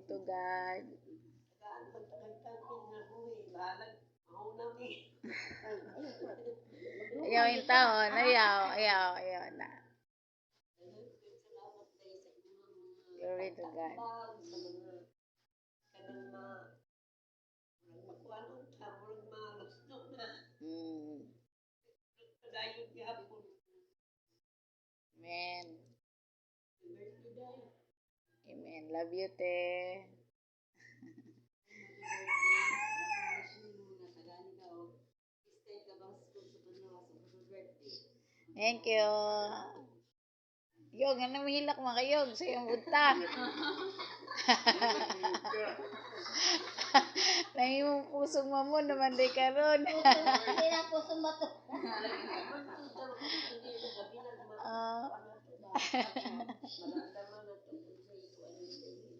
to God. Tagaan man ta kag kinabuhi, bahalag mauna mi. Ayaw intawon, ayaw, ayaw, ayaw na. Salamat dahil sa inyong mga Glory to God. pagtabang sa mga kanang ma murag makuanon ta, murag malusno na. Padayon gihapon. Amen. Happy birthday, Day. Amen. Love you, te. Happy birthday. Wish nimo nga tagaan ka og style ka bang school sa Banwa sa happy birthday. Thank you. Yog, ano mahilak mga kayog sa iyong bunta. Nahimong pusong mamon naman day karon. Hindi na po sumato. Ah. Maramdaman na to kung sa ikuan ni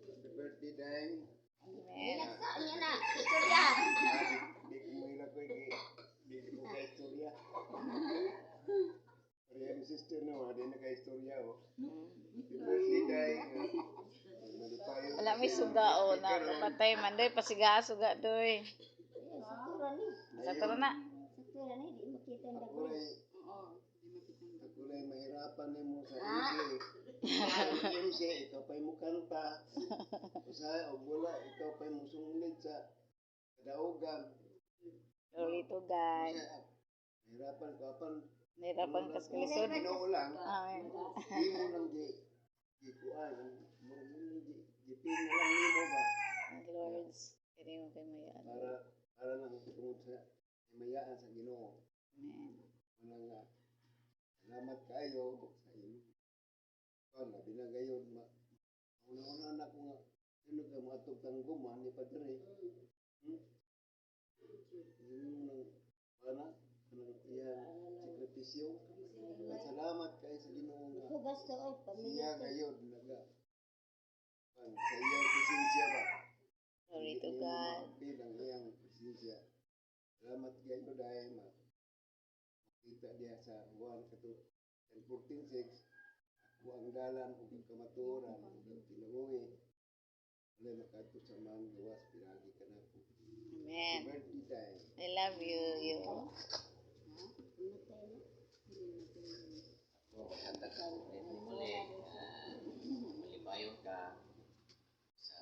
Happy birthday, Day. Amen. Binagsa niya na. Istorya. Di ko mahila ko, di di ko ka istorya. Pero yung sister no, di na ka istorya oh. Happy birthday, Day. Malipayon. Wala may suga o na kapatay man doy pasiga suga doy. Saktura ni. Sa tara na. Saktura ni. Di makita ang Ako dagoy. rin, Oo, di makita ang ako rin mahirapan nimo sa MC. Sa MC, ikaw pa'y mukanta. Usahay, og wala, ikaw pa'y musunglid sa kadaugan. Glory to God. Usahay, mahirapan ko apan Nahirapan ka sa kalisod. Ginoo lang. Amen. Di mo lang di kuan, mo lang di di pin na lang nimo ba Ang Lords, kini mo kay mayan. Para lang tungod sa himayaan sa Ginoo. Amen. Wala nga salamat kaayo sa imo. Kuan labi na gayon ma una-una na ko nga sino ka moadtog kang guma ni padre. Imo nang ana kanang iyang sakripisyo. At salamat kay sa Ginoo nga Ikaw gasto oy pamilya. siya gayon naga kuan sa iyang presensya ba. Glory to Hindi mo God. maapil ang iyang presensya. Salamat kayo dahil makita diha sa Juan kato 14:6, "Ako ang dalan ug ang kamatuoran ug ang kinabuhi. Walay makadto sa Amahan gawas pinaagi kanako." Amen. Happy birthday, Day. I love you. You. Namatay na. Ako, kanta ulit ni muli, malipayon ka sa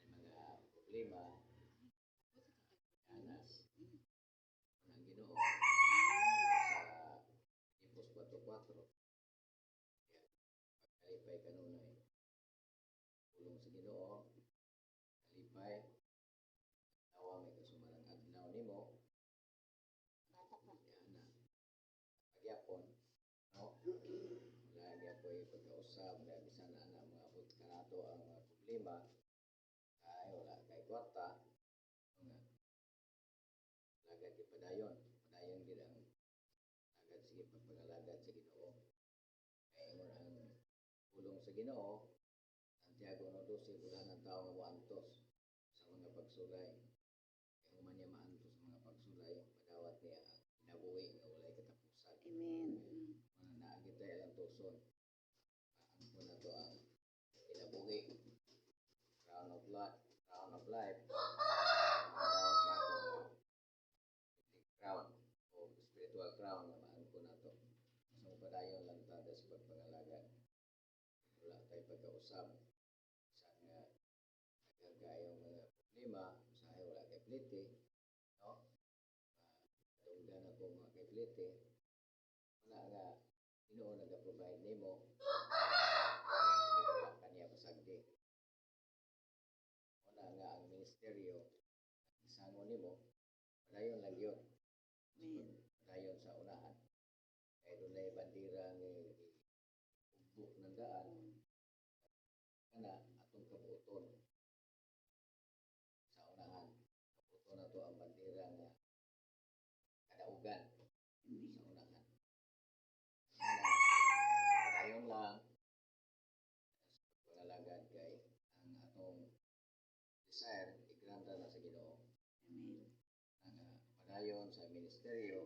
mga problema, anas, ng Ginoo sa Filipos 4.4. Kaya, pagkalipay kanunay, pulong sa Ginoo, kalipay, tawa may kasumarang adlaw nimo, Bata pa. Yan na. Pagyapon, no? Wala gyapon pagkausab nga bisan na ana moabot kanato ang mga problema ay wala kay kwarta nga lagad gyud padayon, padayon gyud ang lagad, sige pagpangalagad sa Ginoo kay ingon ang pulong sa Ginoo, Santiago 1:12, "Bulahan ang tao nga moantos sa mga pagsulay kay human niya maantos sa mga pagsulay, madawat niya ang kinabuhi nga walay katapusan." Amen. Mga naa gyud tay alantuson, maangkon nato ang kinabuhi, crown of life, crown of life. Madawat nato nga crown o spiritual crown nga maangkon nato. So padayon lang ta sa pagpangalagad, wala tay pagkausab sa nga daghan kaayong mga problema, usahay wala kay plite, no? Kadunggan ako mga kay plite, wala nga Ginoo naga-provide nimo, wala kaniya pasagdi. Wala nga ang ministeryo isango nimo, padayon lang yun. Amen. Padayon sa unahan kay dunay bandira nga ugbok ng daan kana atong kabuoton sa unahan, kabuoton nato ang bandira nga kadaugan sa unahan. Ana, padayon lang sa pagpangalagad kay ang atong desire i-grant na sa Ginoo. Amen. Ang padayon sa ministeryo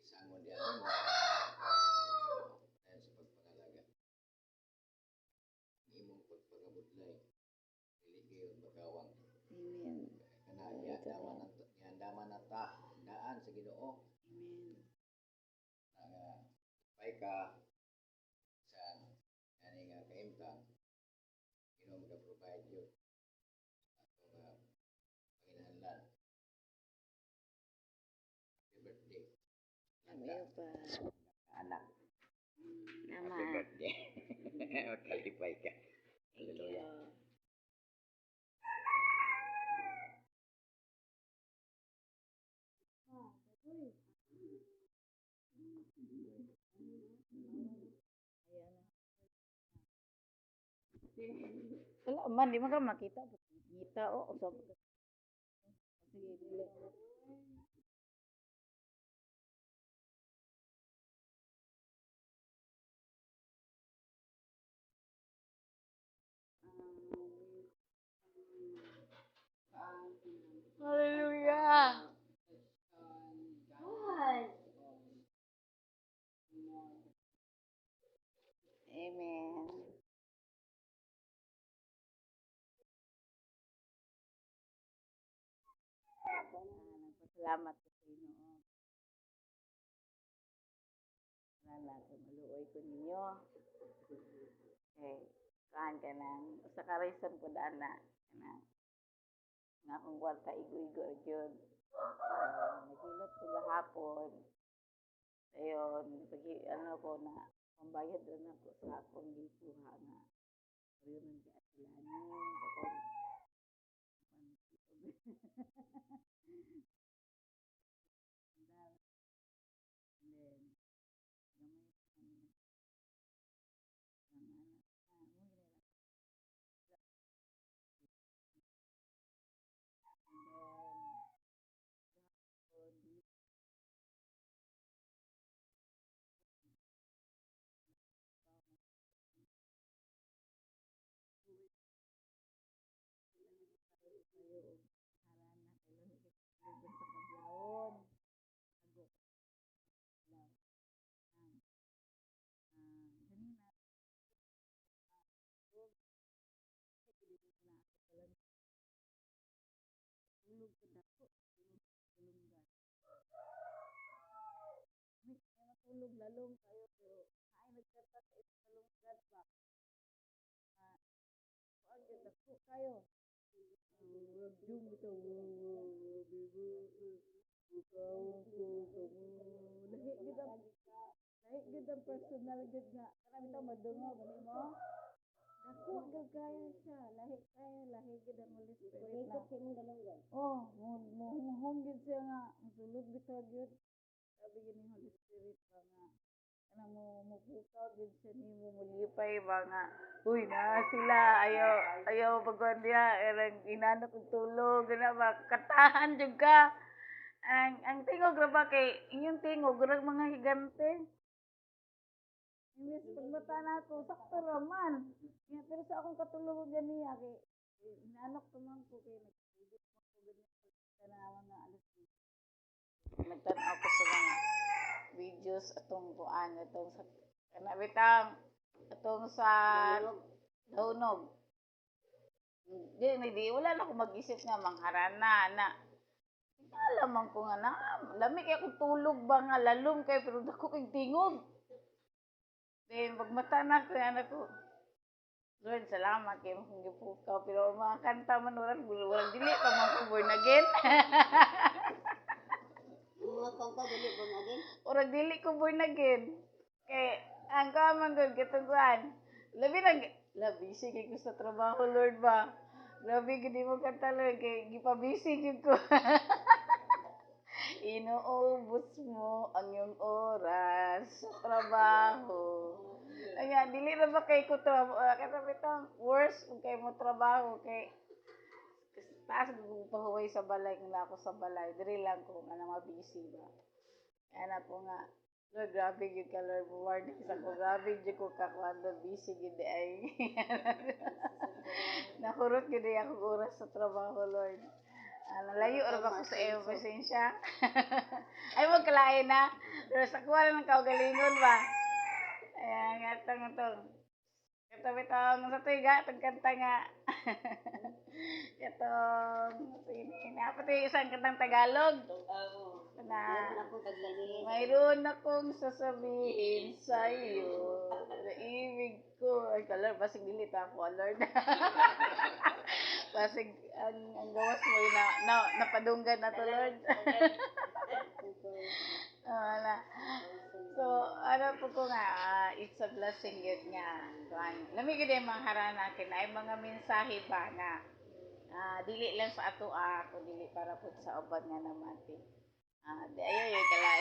isangon diha nimo, padayon sa pagpangalaga, ang imong pagpangabudlay. Pagkawang. Amen. Kana giandaman na ta daan sa Ginoo. Amen. Nga pay ka sa ani nga kahimtang, Ginoo maka-provide yun sa atong panginahanglan. Happy birthday. Ayaw pa. Anak. Nama. Happy birthday. Kalipay ka. Thank Hallelujah. you. Wala man, di man ka makita. Ngita, oh. Usap. Sige, dili. Hallelujah. Amen. Nagpasalamat ko sa Ginoo. Wala ko maluoy ko ninyo. Okay, kuan ka nang sa ka reason ko daan na kanang nga akong kwarta igo-igo ra gyud. Naghilot ko gahapon. Ayon, pag ano ko na pambayad ra nako sa akong gikuha nga. Pero man kay Ate Lani, katong and then gamay pa kami ng anak na mo gina. And then gahapon kayo og harana kay lahi kay tulugon sa kadlawon. Ago lang ang ganina na ako lang tulog ko, dako tulog tulunggan mi kay matulog lalom kayo, pero naay nagkanta sa imong kalunggan ba, kuan gyud, dako kayo. Murag jung bitaw, bukawon ko kamo. Lahi gyud ang lahi gyud ang personal gyud nga kana bitaw madungog nimo. Dako gyud kayo siya, lahi kayo, lahi gyud ang Holy Spirit na. Ikot sa imong dalunggan. Oh, mo mo gyud siya nga mosulod bitaw gyud. Sabi gyud ni Holy Spirit ba nga kanang mo mupukaw gyud siya nimo, mulipay ba nga, uy, na sila, ayaw ayaw pagkuan diha, erang inanok og tulog gana ba, katahan jud ka. Ang tingog ra ba kay inyong tingog rag mga higante. Imbes pagmata nako sakto ra man. Nga, pero sa akong katulog ganiya kay inanok pa man ko kay nag-edit man ko ganyan tanawa nga alas 10. Nagtan-aw ko sa mga videos atong kuan atong sa kana bitang atong sa Daunog. Di, di, wala na ako mag-isip nga mangharana na. Alam man ko nga na, lami kay akong tulog ba nga lalom kay pero dako kay tingog. Then pagmata na ko anak ko. Lord, salamat kay mong gipukaw, pero ang mga kanta man walang walang dili pa man ko born again. Ang mga kanta dili born again. Urag dili ko born again. Kay ang kaman gud katong. Labi nag labi busy kay ko sa trabaho, Lord ba. Grabe gid mo kanta, Lord, kay gipa-busy jud ko. Inuubos mo ang iyong oras sa trabaho. Anya, dili ra ba kay ko trabaho, uh, bitang worse kung kay mo trabaho kay taas kung pahuway sa balay kung na ako sa balay diri lang ko nga na mabisi ba. Ana ko nga, Lord, grabe gyud ka, Lord, warning sa ko, grabe gyud ko ka kuan, busy gyud di ay. Nahurot gyud ay ako oras sa trabaho, Lord. Ah, nalayo ra ba ko sa iyong presensya? Ay, magkalain na. Pero sa kuha lang ng kaugalingon ba? Ayan, nga itong. Ito bitong sa tuiga, itong kanta nga. Itong, pati isang kantang Tagalog. Na, Meron akong sasabihin. Mayroon akong sasabihin sa iyo na ibig ko. Ay, kalor, basig dili ta ako, Lord. Basig, ang gawas mo yun na napadunggan na to, Lord. Ah, wala. So, ano po ko nga, it's a blessing yun nga. Kuan. Lami gid yung mga harana kay ay mga mensahe ba nga dili lang sa ato kun dili para pud sa uban nga namati. Di ayo yung kalay.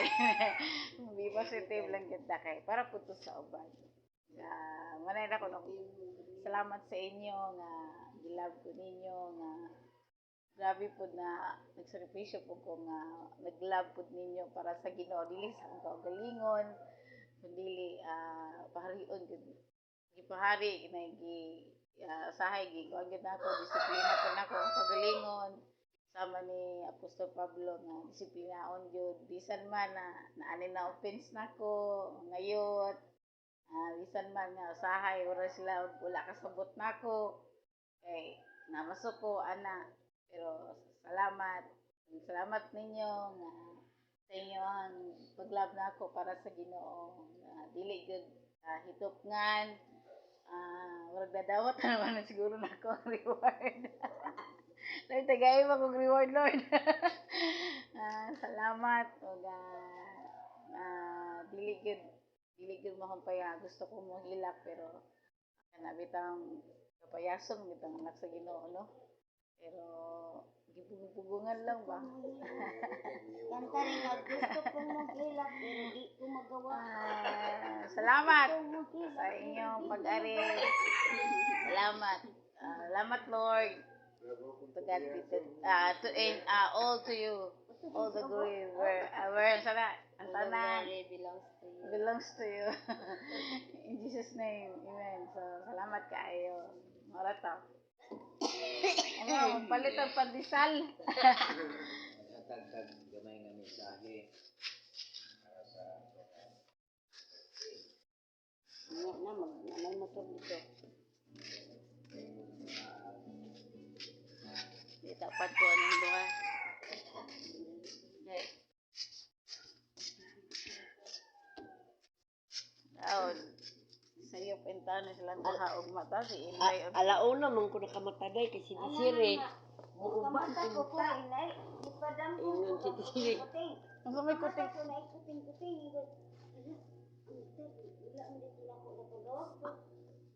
Be positive lang gid ta kay para pud to sa uban. Manay na ko no. Salamat sa inyo nga gilove ko ninyo nga grabe pud na nagsakripisyo pud ko nga nag-love pud ninyo para sa Ginoo, dili sa akong kaugalingon kundi paharion gud, gipahari na gi sahay gi kuan gyud nako, disiplina pud nako ang kaugalingon sama ni Apostol Pablo nga disiplinaon gyud bisan man na naani na offense nako ngayot, bisan man nga usahay wala sila wala kasabot nako kay namasuko ana. Pero salamat, salamat ninyo nga sa inyo ang pag-love nako para sa Ginoo nga dili gyud hitupngan, murag dadawat na naman na siguro nako ang reward. Lord, tagay mo kong reward, Lord. Salamat ug dili gyud mahumpay nga gusto ko mo hilak, pero kana bitang kapayason bitang anak sa Ginoo, no, pero gipugupugungan lang ba. Kanta rin nga, gusto kong maghilak, pero di ko magawa. Salamat Gusto kong maghilak, sa pero inyong di ko pag-ari. magawa. Salamat. Salamat, Lord. To God be the, to in all to you. All the glory where sana ang All the tanan glory belongs to you. Belongs to you. In Jesus' name. Amen. So, salamat kaayo. Mora to. Ano, palit ang pandesal. Nagtagtag gamay nga mensahe para sa Nga na, mag, na may motor dito. Di tapat ko anong duha. Okay. Taon. Sa iyo pintano silang duha og mata si Inday. Alauna man ko nakamataday kay si Desiree. Muuban Kamata ko ko, inay. Ipadam ko Ingon si ko, Desiree. kuting. Unsa may kuting? Kamata ko na kuting-kuting. Ingon, "Ala, ang sir, wala man dito na ako napagawas ko.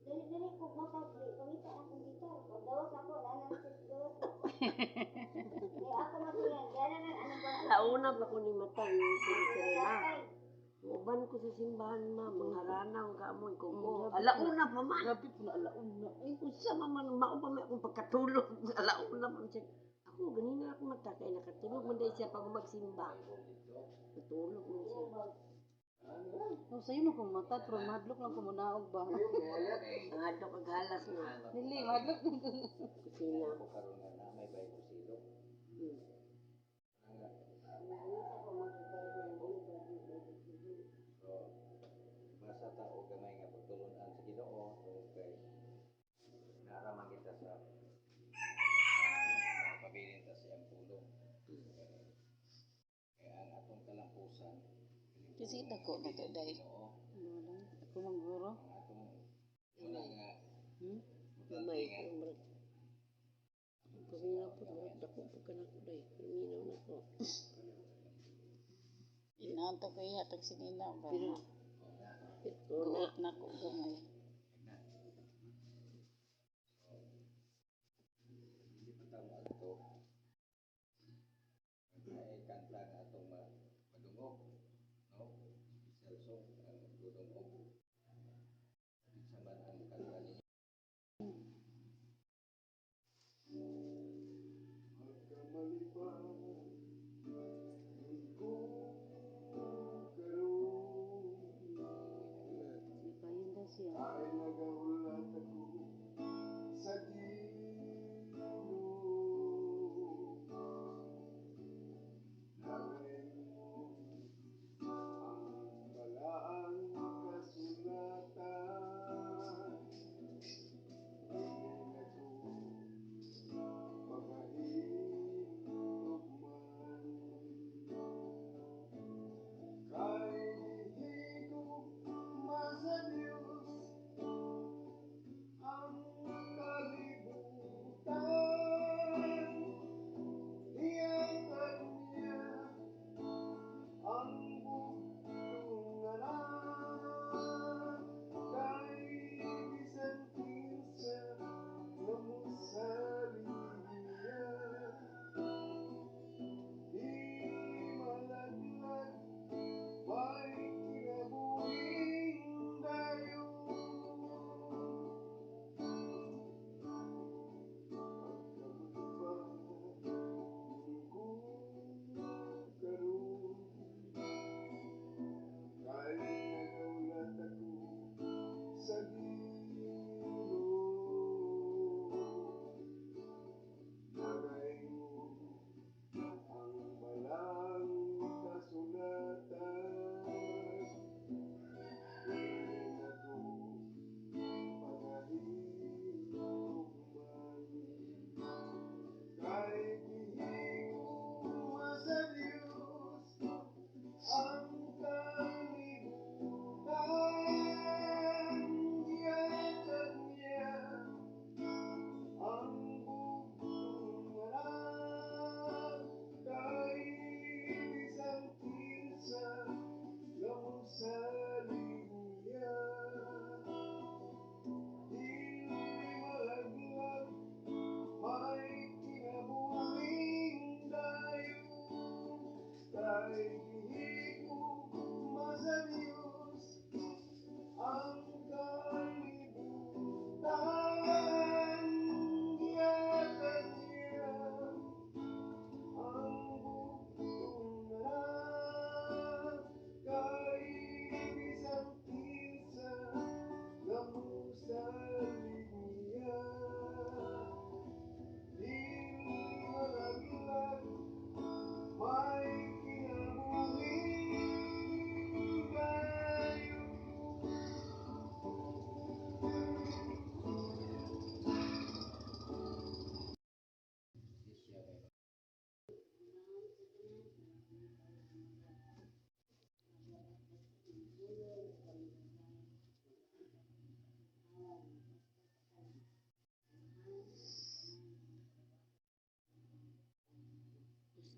Dali-dali ko mata, pangita akong gitar. Pagawas ako, nanan sa gawas. Kaya ako matuyan, gananan, ano ba? Alauna pa ko ni mata ingon si Desiree ma. Tatay. Muuban ko sa simbahan ma, mangharana ang kaamoy ko ko. Alauna pa ma. Grabe po na alauna. Ay, unsa man man mao pa may akong pagkatulog. Alauna pa man siya. Ako ganina ako mata kay nakatulog man dahil siya pag magsimba. Natulog man siya. Oh, sa'yo man kung mata, pero mahadlok lang ko munaog ba? Ang adlok ag halas no. Dili, mahadlok lang ko. Kusina. Ko karon nga na may Bible silok. So, basa ta og gamay nga pagtulunan sa Ginoo tungod kay naaraman kita sa pabilin ta sa iyang pulong. Kaya ang atong kalampusan Kasi dako na to day. Ginoo, Ano lang, ako mangguro. ang atong una nga Gamay importante nga ko murag. Paminaw po murag dako po kanako day. Paminaw na ko. Inaon to ko ihatag si Nina ba. Pero ito na. Guot na ko gamay. Hindi pa ta moadto ay kanta nga atong madungog, no, special song ang dudungog sa man ang kanta ninyo. Magkamali pa ko karon. May payon daw siya.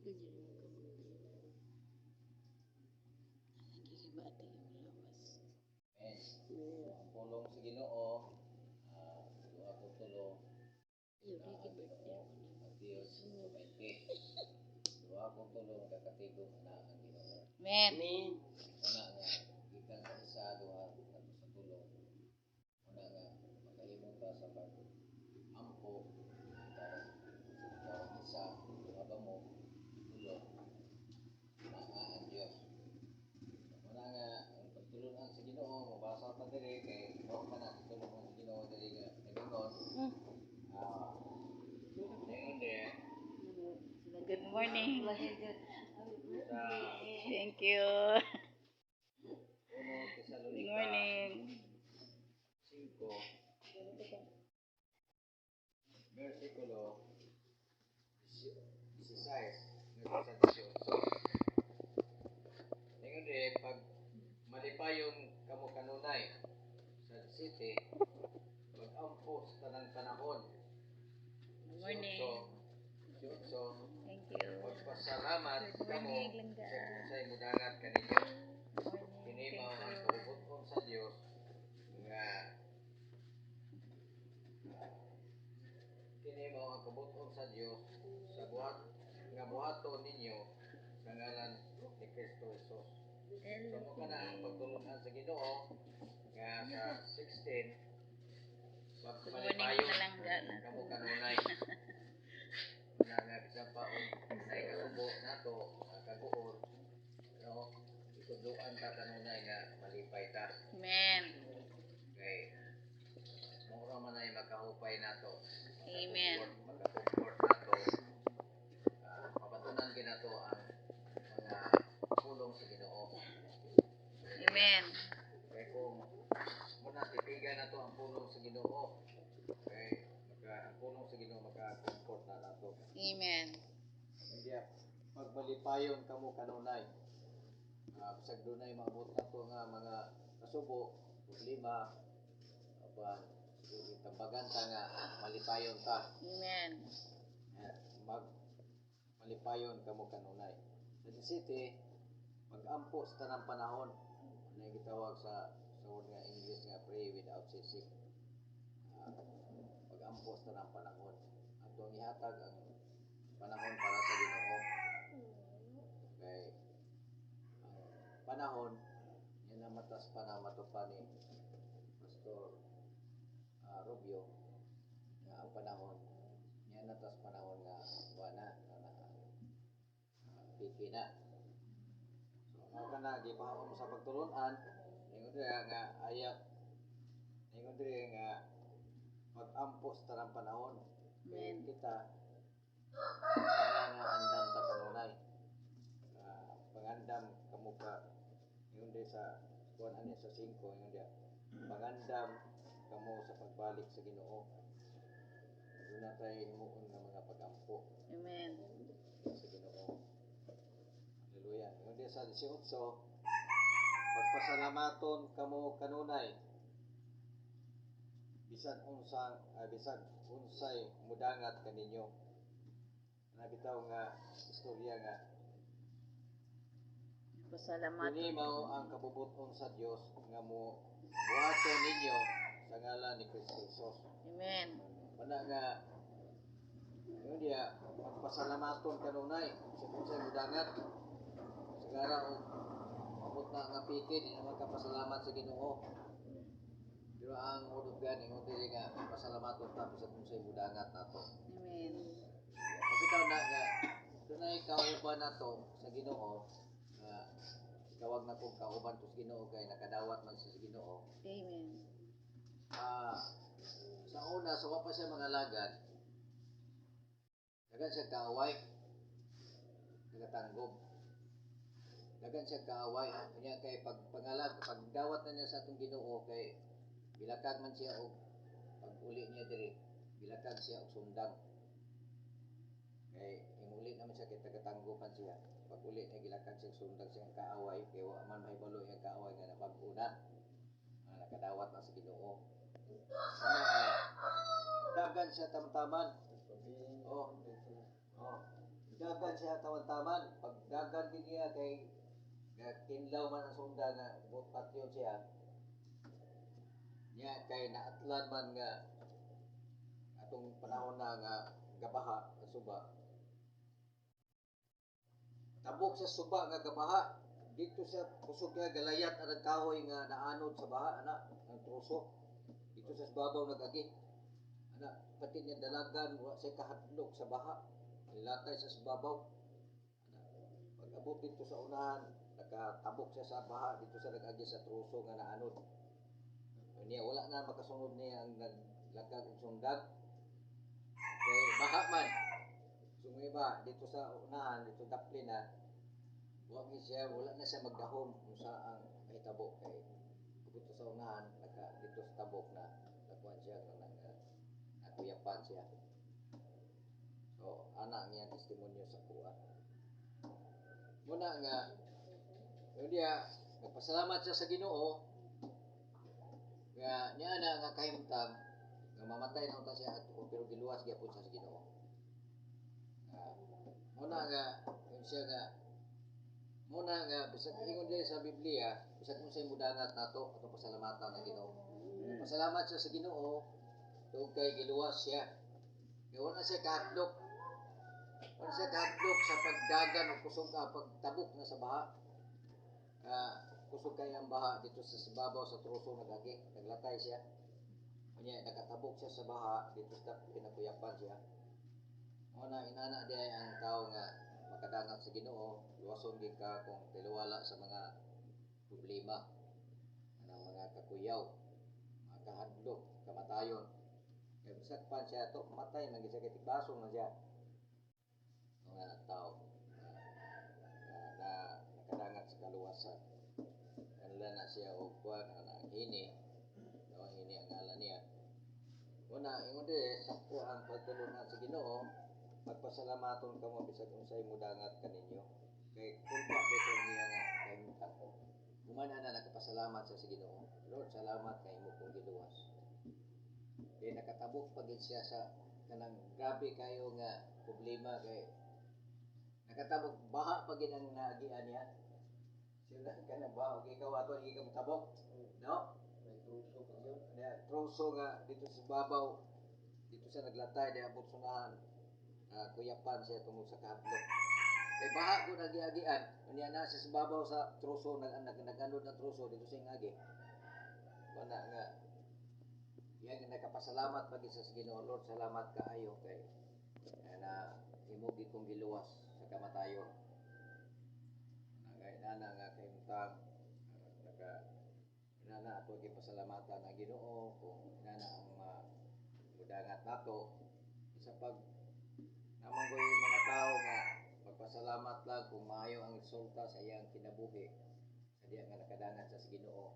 Gigibati yung lawas. Amen. So, ang pulong sa Ginoo, duha ko tulo, Ayaw, na di ang birthday. Ginoo, Mateo 20. Duha ko tulo nagakatigom na ang Ginoo. Amen. Amen. Una nga gikan sa isa duha ngadto sa tulo. Una nga makahimo ta sa pag ampo karong isa duha ba mo tulo naa ang Dios. Una nga ang pagtulunan sa Ginoo mobasa ta diri kay mao man ang pagtulunan sa Ginoo diri nga nagingon. Ingon diri Good morning. sa Thank you. 1 Good Tesalonica morning. 5 versikulo 16 ngadto sa 18. Ingon diri, pag malipayon kamo kanunay sa city, mag-ampo sa tanang panahon. Good morning. 18, Thank you. magpasalamat Good kamo morning, Langga. sa unsay mudangat kaninyo. Good morning. Kini Thank mao ang you. kabubuton sa Dios nga kini mao ang kabubuton sa Dios sa buhat nga buhaton ninyo sa ngalan ni Kristo Jesus. So mo kana ang pagtulunan sa Ginoo nga sa 16 Good morning magmalipayon sa langga. kamo kanunay. Na nga bisan pa og nay kasubo nato kaguol, no, itudloan ta kanunay nga malipay ta Amen. kay mao ra man ay makahupay nato. Amen. Makakomfort nato. Mabatunan ginato ang mga pulong sa Ginoo. Amen. Kay kung muna tipigan nato ang pulong sa Ginoo kay maka ang pulong sa Ginoo maka-comfort na nato. Amen. Hindi pagmalipayon kamo kanunay. Bisag dunay maabot nato nga mga kasubo, problema, apan tambagan ta nga malipayon ta. Amen. Mag malipayon kamo kanunay. Sa city, magampo sa tanang panahon. Ano yung gitawag sa word nga English nga pray without ceasing. Magampo sa tanang panahon. Atong ihatag ang panahon para sa Ginoo. Kay ang panahon yan ang matas pa na matupa ni Pastor Rubio nga ang panahon yan natas panahon nga wala na na piki na. So mao kana gipahaon mo sa pagtulunan ingon diri nga ayat ingon diri nga mag-ampo sa tanang panahon. Kay Amen. kita kana nga andam ta kanunay. Pangandam kamo ka ingon diri sa kuan ani sa 5 ingon diri pangandam kamo sa pagbalik sa Ginoo. Aduna tay himuon nga mga pag-ampo Amen. sa Ginoo. Hallelujah. Ingon diri sa 18, pagpasalamaton kamo kanunay bisan unsang bisan unsay mudangat kaninyo. Nabitaw nga istorya nga Pasalamat. kini mao ang kabubuton sa Dios nga mo buhaton ninyo sa ngalan ni Kristo Jesus. Amen. Wala nga yun diya magpasalamaton kanunay sa unsay mudangat sigara og abot na nga piki di naman ka pasalamat sa Ginoo. Pero ang word of God ingon diri nga pasalamaton ta bisan unsay mudangat nato. Amen. Bitaw na nga dunay kauban nato sa Ginoo nga tawag na kong kauban to sa Ginoo kay nakadawat man siya sa Ginoo. Amen. Sa una sa wa pa siya mga lagad, dagan siya kaaway, nagatanggob. Dagan siya kaaway unya kay pag pangalag pagdawat na niya sa atong Ginoo kay gilakag man siya og pag uli niya diri gilakag siya og sundang. Kay imuli naman siya kay tagatanggopan siya. Pag uli niya gilakag siya og sundang siyang kaaway kay wa man mahibalo iyang kaaway nga nabag-o na, nakadawat na sa Ginoo. Ano, dagan siya tamtaman. Oh. Oh. Dagan siya taman-taman. Pagdagan din niya kay nga kinlaw man ang sunda nga buot patyon siya. Niya kay naatlan man nga atong panahon na nga gabaha ang suba. Tabok sa suba nga gabaha dito sa kusog nga galayat ang kahoy nga naanod sa baha ana ang troso. Dito sa babaw nagagi. Ana pati niya dalagan wa siya kahadlok sa baha. Nilatay sa babaw. Ana, pag abot dito sa unahan, nakatabok siya sa baha dito sa nag-agi sa troso nga naanod. Niya wala na makasunod niya ang naglakag og sundag. Kay baha man. Sumiba dito sa unahan, dito dapli na, wa ni siya, wala na siya magdahom kung sa ang kahitabo kay dito sa unahan, naka dito sa tabok na nakuan siya nga nakuyapan siya. So, ana ang iyang testimonyo sa kuha. Muna nga, yun diya, nagpasalamat siya sa Ginoo nga niya na nga kahimtang nga mamatay na unta siya at pero giluwas gyapon siya sa Ginoo. Muna nga yun siya nga muna nga bisag ingon diri sa Biblia, bisag unsay mudangat nato atong pasalamatan ang Ginoo. Pasalamat siya sa Ginoo tungod kay giluwas siya. Kay wala siya kahadlok. Wala siya kahadlok sa pagdagan o kusog pagtabok na sa baha. Kusog kay ang baha dito sa babaw sa troso nagagi, naglatay siya. Unya nakatabok siya sa baha dito sa pinakuyapan siya. Mao na inana diay ang tao nga makadangat sa Ginoo, luwason gid ka kung tiluwala sa mga problema, anang mga kakuyaw, mga kahadlok, kamatayon. Kay bisag pa siya to, matay man gid siya kay tigbason man siya. Mga tao na, na, na nakadangat sa kaluwasan. Kanila na siya og kuan ang hini, no, hini ang ngalan niya. Una, ingon diri sakto ang pagtulunan sa Ginoo, magpasalamaton kamo bisag unsay mudangat kaninyo. Kay kulba bitaw niya nga kahimtang. Humana na nakapasalamat siya sa Ginoo. Lord, salamat kay imo kong giluwas. Kay nakatabok pa gid siya sa kanang grabe kayo nga problema kay nakatabok baha pa gid ang naagian niya. Sila kanang baha og ikaw ato hindi ka motabok. No? May truso pa yun. Niya, troso nga dito sa babaw dito sa naglatay di abot sunahan, kuyapan siya tungod sa kahadlok kay baha ko nagiagian. Unya na siya sa babaw sa troso, nag nag naganod ang troso dito sa ingagi. Wala nga yan nga nakapasalamat pag sa Ginoo. Lord, salamat kaayo kay na imo gid kong giluwas sa kamatayon. Nana nga kahimtang naka inana ato gipasalamatan ang Ginoo kung inana ang mudangat nato sa pag namang goy mga tao nga magpasalamat lang kung maayo ang resulta sa iyang kinabuhi sa diya nga nakadangat sa Ginoo,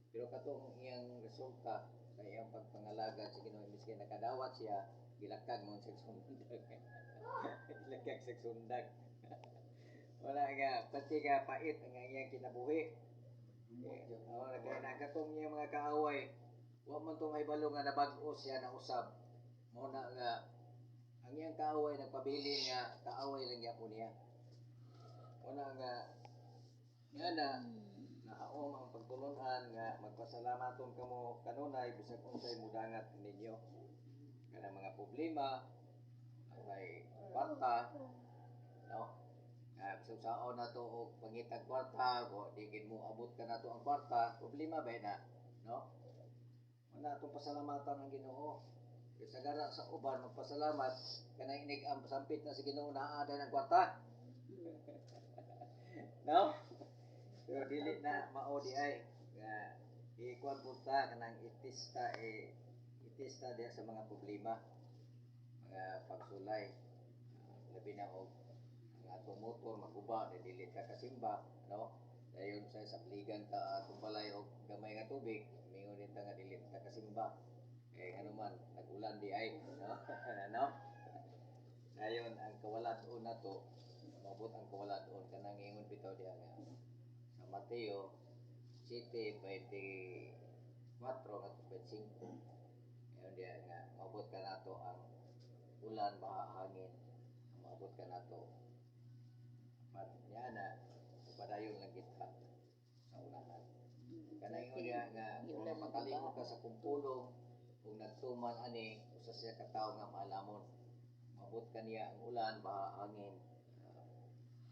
pero katong iyang resulta sa iyang pagpangalagad sa Ginoo, miski nakadawat siya, gilakag mo sa sundag, gilakag sa sundag. Wala nga pati nga pait ang iyang kinabuhi. Oh, kaya nakatong niya mga kaaway, wa man tong mahibalo nga nabag-o siya na usab. Mao na nga ang iyang kaaway nagpabili nga kaaway lang gyapon niya. Mao na nga nga na nahaom ang pagtulunan nga magpasalamaton kamo kanunay bisag unsay mudangat ninyo. Kanang mga problema, may kwarta, no? Bisag saon na to og pangitag kwarta, o di gid mo abot ka na to ang kwarta, problema ba na, no? Wala atong pasalamatan ang Ginoo. Kay sa gara sa uban magpasalamat kanang inig ang sampit na sa Ginoo naa ang kwarta. No? Pero dili na mao di ay nga ikuan po ta kanang itista eh itista diha sa mga problema, mga pagsulay. Labi na og ang atong motor maguba di dili ka kasimba, no? Dayon sa sabligan ta atong balay og gamay nga tubig, mingon din ta nga dili ta kasimba kay ngano man nag-ulan di ay, no? No, dayon ang kawalat-on nato, moabot ang kawalat-on kanang ingon bitaw diha nga sa Mateo 7:24 ngadto 25, ayon diha nga moabot ka nato ang ulan, baha, hangin, moabot ka nato. But niya na padayon lang kita sa unahan. Kanang ingon niya nga kung napatalikod ka sa kumpulong kung nagtuman ani usa siya ka tawo nga maalamon. Mabot kaniya ang ulan, baha, hangin,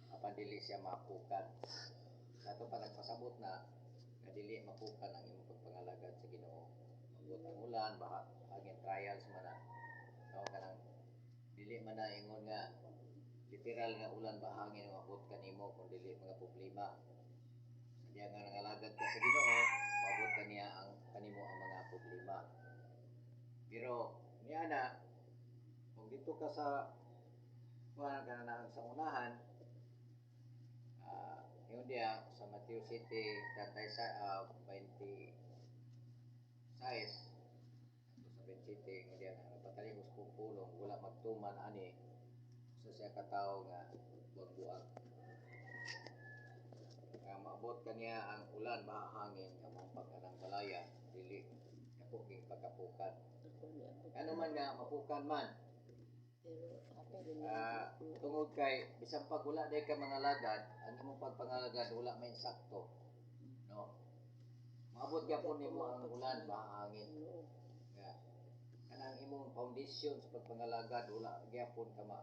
apan dili siya mapukan. Sa ato pa nagpasabot na nga dili mapukan ang imong pagpangalagad sa Ginoo. Mabot ang ulan, baha, hangin, trials man na. No, kanang dili man na ingon nga literal nga ulan, baha, hangin mabot kanimo kung dili mga problema. Sa diya nga nangalagad ka sa Ginoo, mabot kaniya ang kanimo ang mga problema. Pero niya na kung dito ka sa kuan ka na sa unahan, yun diya sa Matthew City 36, 26 ato sa 27, yun diya nga patalikod sa pulong wala magtuman ani sa siya ka tawo nga buang-buang nga maabot kaniya ang ulan, baha, hangin nga mohampak anang balaya, dili dako king pagkapukan. Ano man nga mapukan man. Pero ako din Tungod kay bisan pag wala day ka mga lagad, ang imong pagpangalagad wala may sakto, no? Maabot gyapon nimo ang ulan, baha, hangin nga kanang imong foundation sa pagpangalagad wala gyapon ka ma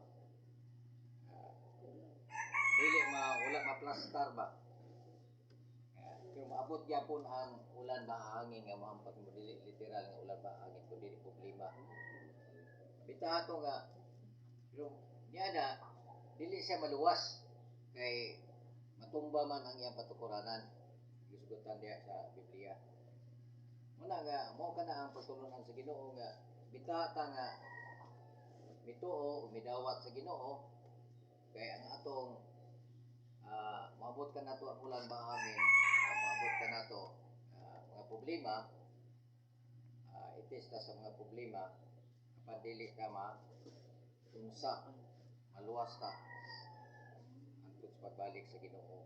dili ma wala ma-plaster ba. Pero maabot gyapon ang ulan, baha, hangin nga mohampak mo, dili literal nga ulan, baha, hangin kundi problema bitaha to nga. Pero niya na dili siya maluwas kay matumba man ang iyang patukuranan, gisugutan diya sa Biblia. Muna nga mao kana ang pagtulunan sa Ginoo nga bitaha ta nga mituo o midawat sa Ginoo kay ang atong maabot ka nato ang ulan, baha, hangin, maabot ka nato mga problema, itis ta sa mga problema apan dili ka ma unsa maluwas ta hangtod sa pagbalik sa Ginoo.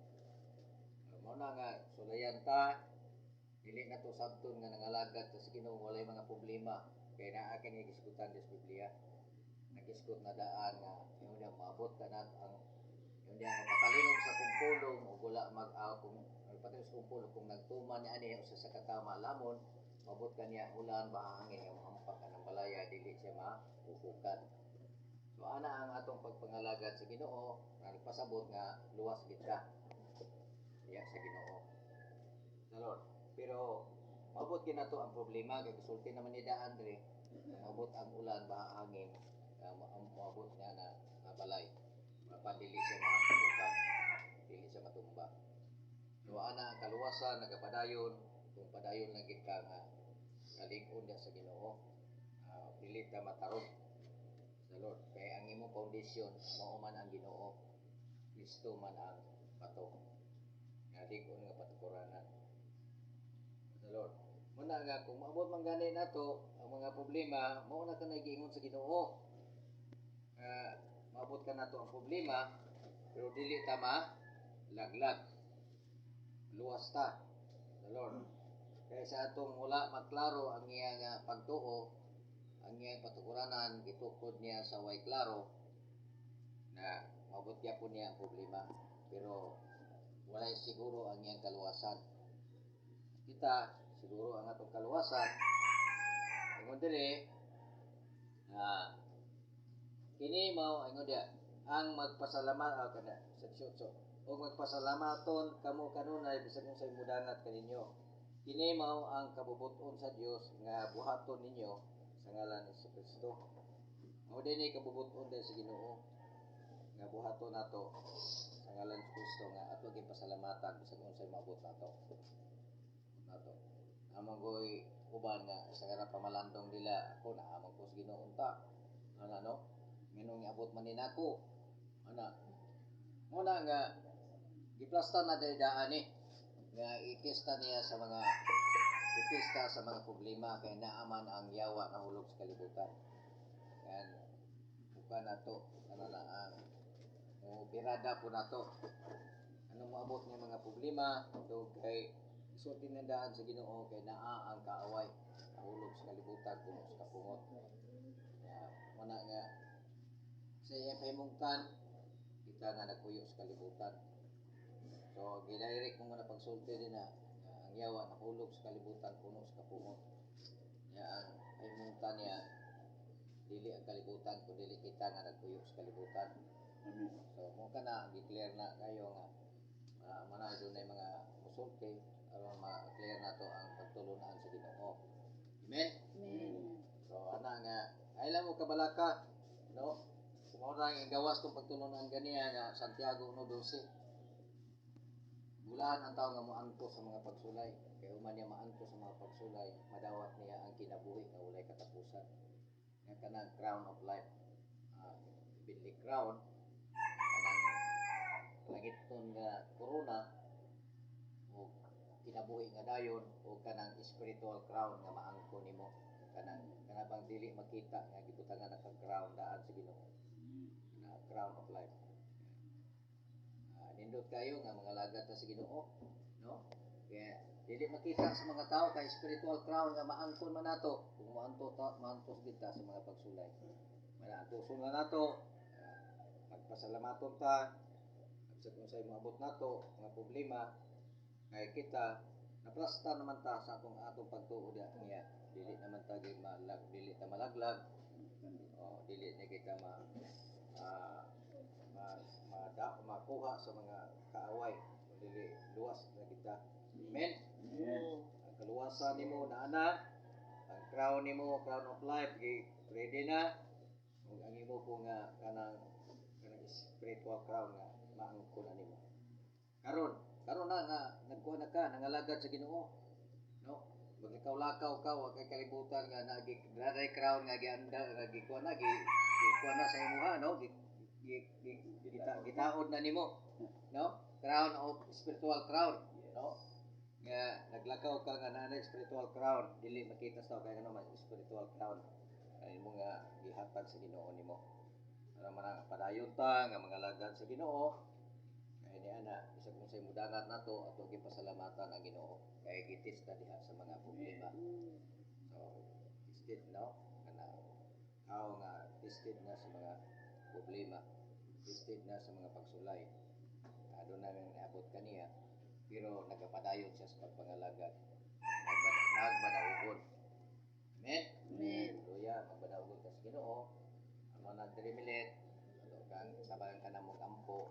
Mao na nga sulayan ta, dili na to sabton nga nangalagad ta sa Ginoo walay mga problema kay naa kini gisgutan sa Biblia. Nagisgot na daan nga ingon niya maabot ka na ang ingon niya nga patalingog sa kumpulong ug wala mag kung patalingog sa kumpulong kung nagtuman ni ani usa sa katama lamon, maabot ka niya ulan, baha, hangin nga mohampak ka ng balaya, dili siya mapupukan. So ana ang atong pagpangalagad sa Ginoo nga nagpasabot nga luwas gid ka diya sa Ginoo, sa Lord. Pero maabot gid nato ang problema kay gisulti naman ni daan diri, maabot ang ulan, baha, hangin nga moabot niya na nga balay apan dili siya mapupukan, dili siya matumba. So ana ang kaluwasan nagapadayon kung padayon lang gid ka nga kalig-on diya sa Ginoo. Dili ta matarong sa Lord kay ang imong foundation mao man ang Ginoo. Kristo man ang bato nga lig-on nga patukuranan sa Lord. Muna nga kung maabot man gani nato ang mga problema, mao na kanay giingon sa Ginoo nga maabot ka nato ang problema pero dili ta ma laglag, luwas ta sa Lord. Kaya sa atong wala maklaro ang iya nga pagtuo, ang iyang patukuranan gitukod niya sa way klaro na maabot gyapon niya ang problema pero walay siguro ang iyang kaluwasan. Kita siguro ang atong kaluwasan. Ingon diri na kini mao ingon diya ang magpasalamat kana sa 18 og magpasalamaton kamo kanunay bisan unsay mudangat kaninyo. Kini mao ang kabubuton sa Dios nga buhaton ninyo sa ngalan ni Kristo. Mao dinhi kabubuton dahil sa Ginoo nga buhaton nato sa ngalan ni Kristo nga ato gipasalamatan bisan unsay maabot nato. Nato. Among goy uban nga sa kanang pamalandong nila ako naamang ko sa Ginoo unta. Ana no? Nganong iabot man ni nako. Ana. Muna nga giplasta na dahil daan ni nga itista niya sa mga itista sa mga problema kay naaman ang yawa nahulog sa kalibutan. Yan buka nato ano na ang mo birada po nato. Ano moabot nga mga problema do kay isulti ng daan sa Ginoo kay naa ang kaaway nahulog sa kalibutan puno sa kapungot. Kaya muna nga sa iyang pahimungtan kita Kita nga nagpuyo sa kalibutan. So gidirect mo na pagsulti din na nga ang yawa nahulog sa kalibutan puno sa kapuot. Nya ang pahimutan niya dili ang kalibutan kun dili kita nga nagpuyo sa kalibutan. Amen. So mo kana gi-clear na kayo nga mana dunay mga musulti aron ma-clear nato ang pagtulunan sa Ginoo. Amen. Amen. So ana nga ay lang mo kabalaka, no? Kung mao na ang gawas tong pagtulunan ganiya nga Santiago 1:12. Bulahan ang tao nga moantos sa mga pagsulay. Kay human niya maantos sa mga pagsulay, madawat niya ang kinabuhi nga walay katapusan. Nga kanang crown of life. Heavenly crown, kanang langiton nga corona o kinabuhi nga dayon o kanang spiritual crown nga maangko nimo, kanang kanabang dili makita nga gibutangan na kang crown daan sa Ginoo na crown of life. Nindot kayo nga mga lagat ta sa Ginoo, no? Kaya dili makita sa mga tao kay spiritual crown nga maangkon man nato kung moanto ta, maantos gid ta sa mga pagsulay. Mana antuson na nato, magpasalamaton ta sa kung unsay moabot nato mga problema kay kita naplasta naman ta sa atong atong pagtuo diha niya. Dili naman ta gi malag, dili ta malaglag o dili na kita ma ah, ma, ma, makuha sa mga kaaway kung dili luwas na kita. Amen. Amen. Ang kaluwasan nimo naa na, ang crown nimo, crown of life, gi ready na, ug ang imo po nga kanang kanang spiritual crown nga maangko na nimo karon. Karon na nga nagkuha na ka, nangalagad sa Ginoo, no? Maglakaw-lakaw ka, wa kay kalibutan nga nagi naay crown nga gianda nga gikuha na, gi gikuha na sa imuha, no? Gi, gi, gi, gitaod na nimo, no? Crown of spiritual crown, no? Nga naglakaw ka nga naa spiritual crown, dili makita sa tao kay ano man spiritual crown ay mo nga gihatag sa Ginoo nimo. Para man ang padayon ta nga mga lagad sa Ginoo kay niya na bisag unsay mudangat nato, ato gipasalamatan ang Ginoo kay gitis ta diha sa mga problema. So tested, no? Kana tao nga tested na sa mga problema, tested na sa mga pagsulay, doon namin naabot kaniya pero nagapadayon siya sa pagpangalagad, nagmadaugon. Amen. Amen. Hallelujah. Magbadaugon ka sa Ginoo. Ang mga nagdrimilit, ato kang sabayan ka na mong ampo.